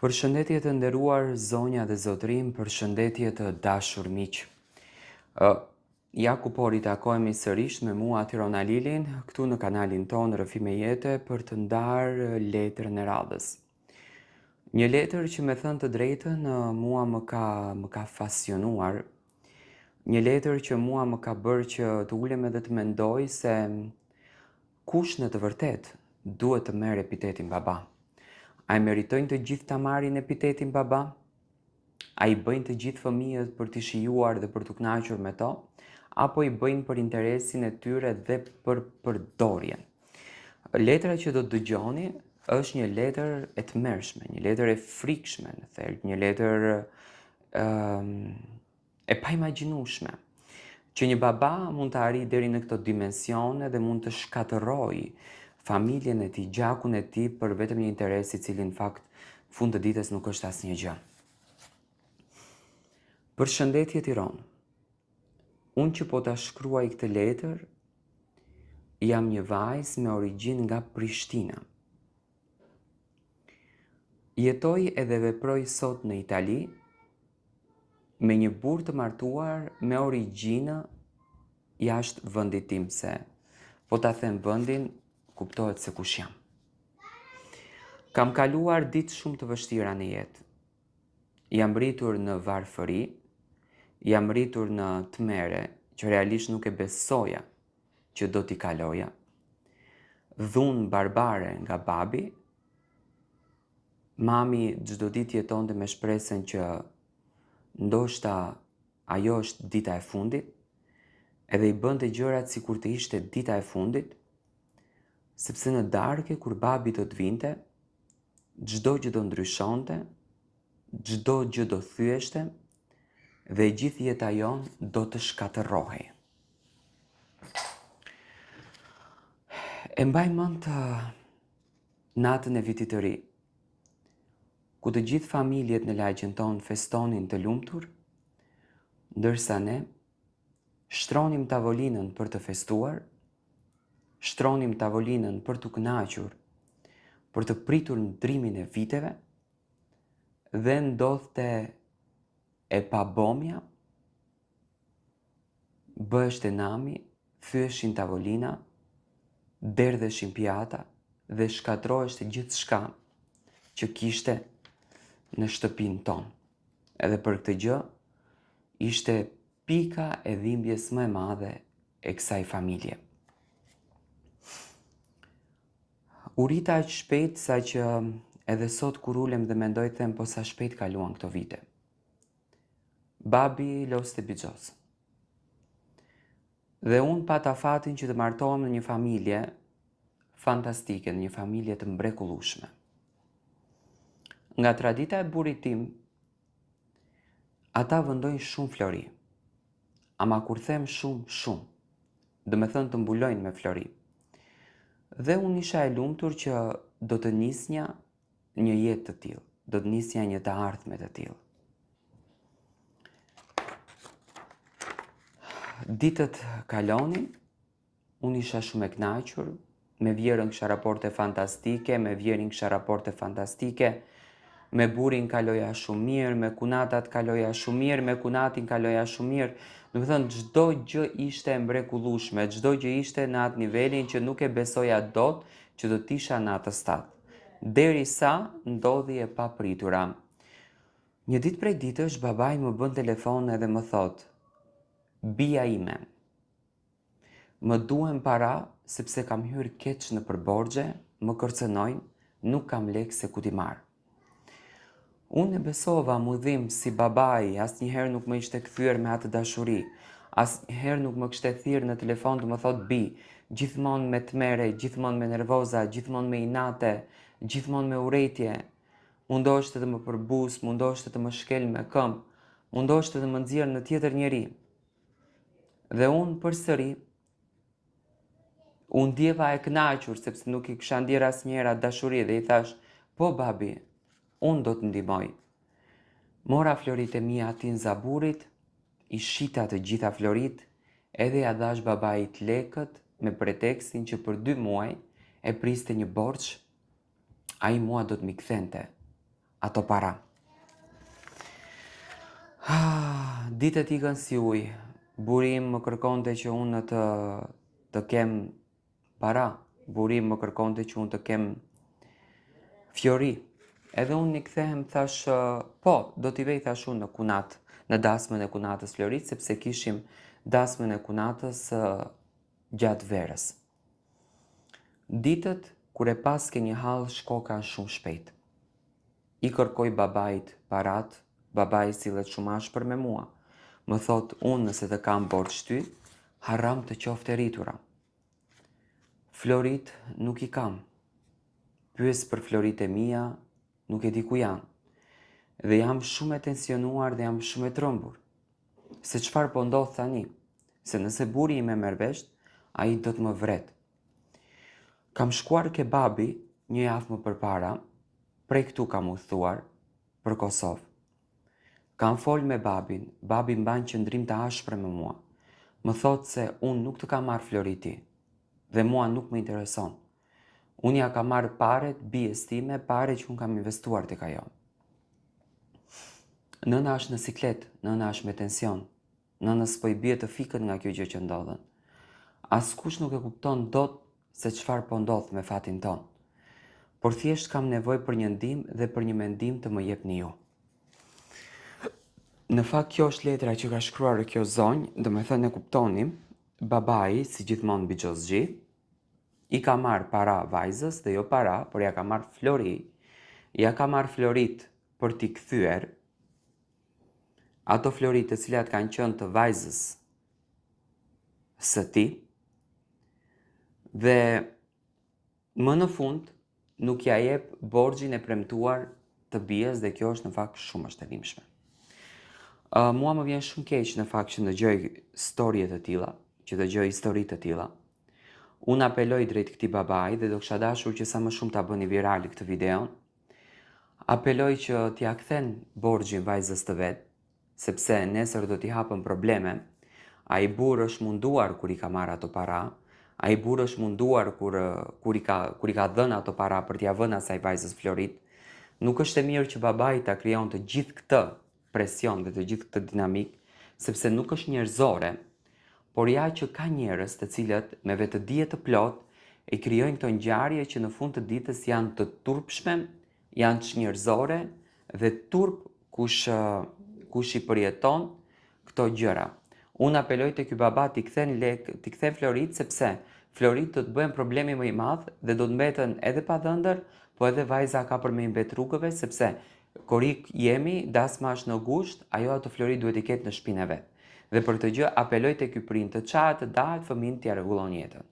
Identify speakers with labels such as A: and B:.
A: Përshëndetje të nderuar zonja dhe zotërinj, përshëndetje të dashur miq. Ë ja ku po ritakohemi sërish me mua Tiron Alilin këtu në kanalin tonë Rrëfime Jete për të ndarë letrën e radhës. Një letër që me thënë të drejtën mua më ka më ka fascinuar. Një letër që mua më ka bërë që të ulem edhe të mendoj se Kush në të vërtetë duhet të merr epitetin baba? A e meritojnë të gjithë ta marrin epitetin baba? A i bëjnë të gjithë fëmijët për t'i shijuar dhe për t'u kënaqur me to, apo i bëjnë për interesin e tyre dhe për përdorjen? Letra që do të dëgjoni është një letër e tmerrshme, një letër e frikshme në thelb, një letër ëm E paimagjinueshme që një baba mund të arrijë deri në këto dimensione dhe mund të shkatërrojë familjen e tij, gjakun e tij për vetëm një interes i cili në fakt në fund të ditës nuk është asnjë gjë. Përshëndetje Tiron. Unë që po ta shkruaj këtë letër, jam një vajzë me origjinë nga Prishtina. Jetoj edhe veproj sot në Itali me një burrë të martuar me origjinë jashtë vendit tim se po ta them vendin kuptohet se kush jam. Kam kaluar ditë shumë të vështira në jetë. Jam rritur në varfëri, jam rritur në tmerre që realisht nuk e besoja që do t'i kaloja. Dhunë barbare nga babi. Mami çdo ditë jetonte me shpresën që ndoshta ajo është dita e fundit, edhe i bënte gjërat sikur të ishte dita e fundit, sepse në darke kur babi do të vinte, çdo gjë do ndryshonte, çdo gjë do thyeshte dhe e gjithë jeta jonë do të shkatërrohej. E mbaj mend natën e vitit të ri, ku të gjithë familjet në lagjen tonë festonin të lumtur, ndërsa ne shtronim tavolinën për të festuar, shtronim tavolinën për t'u kënaqur, për të pritur ndrimin e viteve, dhe ndodhte e pabomja, Bëheshte nami, thyheshin tavolina, derdheshin pjata dhe shkatërroheshte gjithçka që kishte në shtëpinë tonë. Edhe për këtë gjë ishte pika e dhimbjes më e madhe e kësaj familje. U rrita aq shpejt sa që edhe sot kur ulem dhe mendoj them po sa shpejt kaluan këto vite. Babi loste bixhoz. Dhe unë pata fatin që të martohem në një familje fantastike, në një familje të mrekullueshme. Nga tradita e burrit tim, ata vëndojnë shumë flori. Ama kur them shumë, shumë. Domethënë të mbulojnë me flori. Dhe unë isha e lumtur që do të nisnja një jetë të tillë, do të nisja një të ardhme të tillë. Ditët kalonin, unë isha shumë e kënaqur, me vjehrrën kisha raporte fantastike, me vjehrrin kisha raporte fantastike, me burrin kaloja shumë mirë, me kunatat kaloja shumë mirë, me kunatin kaloja shumë mirë. Domethënë, çdo gjë ishte e mrekullueshme, çdo gjë ishte në atë nivelin që nuk e besoja dot që do të isha në atë stad. Derisa ndodhi e papritura. Një ditë prej ditësh babai më bën telefon edhe më thotë, Bija ime, më duhen para sepse kam hyrë keq nëpër borxhe, më kërcënojnë, nuk kam lekë se ku t'i marr. Unë e besova, m'u dhimb si babai, asnjëherë nuk më ishte kthyer me atë dashuri, asnjëherë nuk më kishte thirrë në telefon të më thotë bijë, gjithmonë me tmerre, gjithmonë me nervoza, gjithmonë me inate, gjithmonë me urrejtje. Mundoheshte të më përbuzë, mundoheshte të më shkelë me këmbë, mundoheshte të më nxjerrë në tjetër njeri. Dhe unë përsëri U ndjeva e kënaqur sepse nuk i kisha ndjerë asnjëherë atë dashuri dhe i thashë, "Po babi, unë do të ndihmoj." Mora floritë e mia tinëza burrit, i shita të gjitha floritë, edhe ia dhashë babait lekët me pretekstin që për dy muaj e priste një borxh, ai mua do të m'i kthente. ato para. Ah, ditët ikën si ujë. Burri im më kërkonte që unë të të kem para. Burri im më kërkonte që unë të kem flori. Edhe unë i kthehem thash, po, do t'i vej thash unë në kunat, në dasmën e kunatës florit, sepse kishim dasmën e kunatës gjatë verës. Ditët kur e paske një hall shkokan shumë shpejt. I kërkoj babait paratë, babai sillet shumë ashpër me mua. Më thotë unë nëse të kam borxh ty, haram të qoftë e rritura. Florit nuk i kam. Pyes për florit e mia, nuk e di ku janë. Dhe jam shumë e tensionuar dhe jam shumë e trembur. Se çfarë po ndodh tani? Se nëse burri im e merr vesh, ai do të më vret. Kam shkuar ke babi një javë më përpara, prej këtu kam udhëtuar për Kosovë. Kam fol me babin, babi mban qëndrim të ashpër me mua. Më thotë se unë nuk të kam marrë flori ty dhe mua nuk më intereson. Unë ja kam marrë paret bijës time, pare që unë kam investuar tek ajo. Nëna është në siklet, nëna është me tension. Nënës po i bie të fikët nga kjo gjë që ndodhën. Askush nuk e kupton dot se çfarë po ndodh me fatin tonë. Por thjesht kam nevojë për një ndihmë dhe për një mendim të më jepni ju. Në fakt kjo është letra që ka shkruar kjo zonjë, domethënë e kuptoni, babai, si gjithmonë bixhozxhi, i ka marrë para vajzës dhe jo para, por ja ka marrë flori, ja ka marrë florit për t'i kthyer, ato flori të cilat kanë qenë të vajzës së tij dhe më në fund nuk ja jep borxhin e premtuar të bijës dhe kjo është në fakt shumë është e dhimbshme. Uh, mua më vjen shumë keq në fakt që dëgjoj storje të tilla, që dëgjoj histori të tilla. Unë apeloj drejt këtij babai dhe do kisha dashur që sa më shumë ta bëni viral këtë videon, Apeloj që t'ia kthen borxhin vajzës të vet, sepse nesër do t'i hapen probleme. Ai burrë është munduar kur i ka marrë ato para, ai burrë është munduar kur kur i ka kur i ka dhënë ato para për t'ia vënë asaj vajzës florit. Nuk është e mirë që babai ta krijon të gjithë këtë presion dhe të gjithë këtë dinamikë, sepse nuk është njerëzore, por ja që ka njerëz të cilët me vetëdije të plotë i krijojnë këto ngjarje që në fund të ditës janë të turpshme, janë çnjerëzore dhe turp kush kush i përjeton këto gjëra. Unë apeloj te ky baba t'i kthen lek, t'i kthen florit sepse florit do të bëhen problemi më i madh dhe do të mbeten edhe pa dhëndër, po edhe vajza ka për me i mbet rrugëve sepse Korrik jemi, dasma është në gusht, ajo ato flori duhet t'i ketë në shpinë e vet. Dhe për këtë gjë apeloj te ky prind të çahet të dahet fëmijën t'ia rregullon jetën.